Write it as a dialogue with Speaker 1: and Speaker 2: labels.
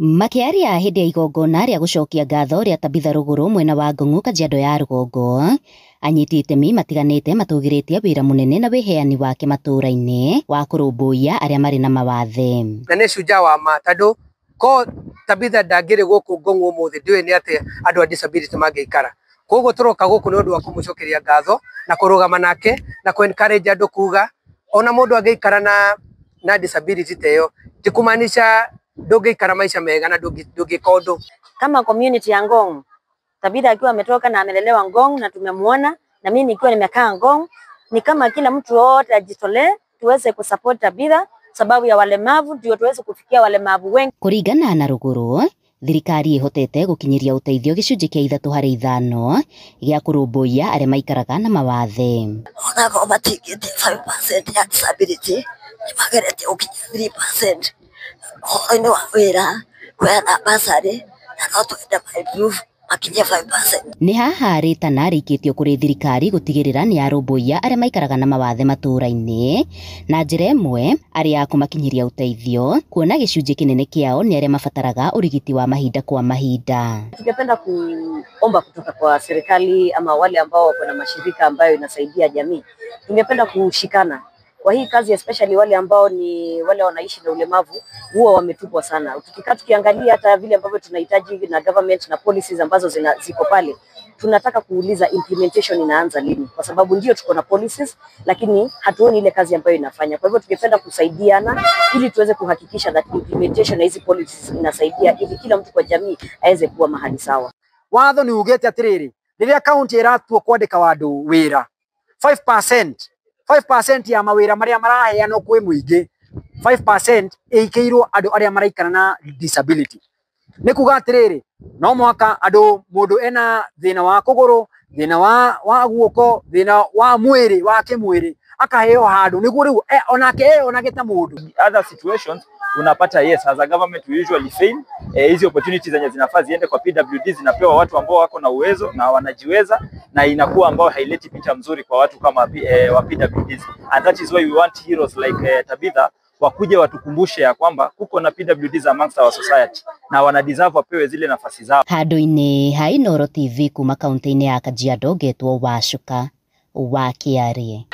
Speaker 1: Makiaria hĩndĩ ya igongona rĩa gũcokia ngatho rĩa Tabitha Ruguru mwena wa Ngong'u Kajiado ya rũgongo, anyiti itemi matiganĩte matũgĩrĩtie wĩra mũnene na wĩheani wake matũra-inĩ wa kũrũmbũiya arĩa marĩ na mawathe.
Speaker 2: Na nĩ shujaa wa ma tondũ ko Tabitha ndangĩrĩ gũkũ Ngong'u ũmũthĩ ndiũĩ nĩ atĩa andũ a disability mangĩikara. Koguo tũroka gũkũ nĩ ũndũ wa kũmũcokeria ngatho na kũrũgama nake na kũ encourage andũ kuga ona mũndũ angĩikara na disability ta ĩyo ti kumaanisha ndũngĩikara maica mega na ndũngĩka ũndũ.
Speaker 3: Kama community ya Ngong, Tabitha akiwa ametoka na amelelewa Ngong na tumemuona, na mimi nikiwa nimekaa Ngong, ni kama kila mtu wote ajitolee tuweze kusupport Tabitha sababu ya walemavu, ndio tuweze kufikia walemavu wengi.
Speaker 1: Kũringana na Ruguru, thirikari ĩhotete gũkinyĩria ũteithio gĩcunjĩ kĩa 3 harĩ 5 gĩa kũrũmbũiya arĩa maikaraga na mawathe.
Speaker 4: Onakorwo matiingĩtie 5% ya disability, nĩ mageretie gũkinyia 3% ũhoro-inĩ wa wĩra, kũheana bursary, na no twende ma improve makinyie 5%.
Speaker 1: Nĩ haha rĩtana rĩikĩtio kũrĩ thirikari gũtigĩrĩra nĩ yarũmbũiya arĩa maikaraga na mawathe matũra-inĩ na njĩra ĩmwe arĩ ya kũmakinyĩria ũteithio, kuona gĩcunjĩ kĩnene kĩao nĩ arĩa mabataraga ũrigiti wa mahinda kwa mahinda.
Speaker 3: Tungependa kuomba kutoka kwa serikali ama wale ambao wako na mashirika ambayo inasaidia jamii, tungependa kushikana kwa hii kazi, especially wale ambao ni wale wanaishi na ulemavu huwa wametupwa sana. Tukikaa tukiangalia hata vile ambavyo tunahitaji na government na policies ambazo ziko pale, tunataka kuuliza implementation inaanza lini, kwa sababu ndio tuko na policies lakini hatuoni ile kazi ambayo inafanya. Kwa hivyo tungependa kusaidiana ili tuweze kuhakikisha that implementation ya hizi policies inasaidia ili kila mtu kwa jamii aweze kuwa mahali sawa.
Speaker 5: Watho nĩ ugĩte atĩrĩrĩ, rĩrĩa kaunti ĩratua kwandĩka andũ wĩra, 5% 5% ya mawĩra marĩa maraheanwo kwĩ mũingĩ, 5% ĩikĩirwo andũ arĩa maraikara na disability. Nĩ kuga atĩrĩrĩ, no mũhaka andũ mũndũ ena thĩna wa kũgũrũ, thĩna wa guoko, thĩna wa mwĩrĩ wa kĩmwĩrĩ, akaheo handũ nĩguo rĩu onake eyonage ta mũndũ.
Speaker 6: Other situations unapata, yes, as a government we usually fail. Hizi opportunities zenye zinafaa ziende kwa PWD zinapewa watu ambao wako na uwezo na wanajiweza, na inakuwa ambao haileti picha mzuri kwa watu kama wa PWDs, and that is why we want heroes like Tabitha wakuje watukumbushe ya kwamba kuko na PWDs amongst our society na wana deserve wapewe zile nafasi zao.
Speaker 1: Handũ-inĩ ha Inooro TV kuma kaunti-inĩ ya Kajiado, ngetwo Wacuka wa Kĩarie.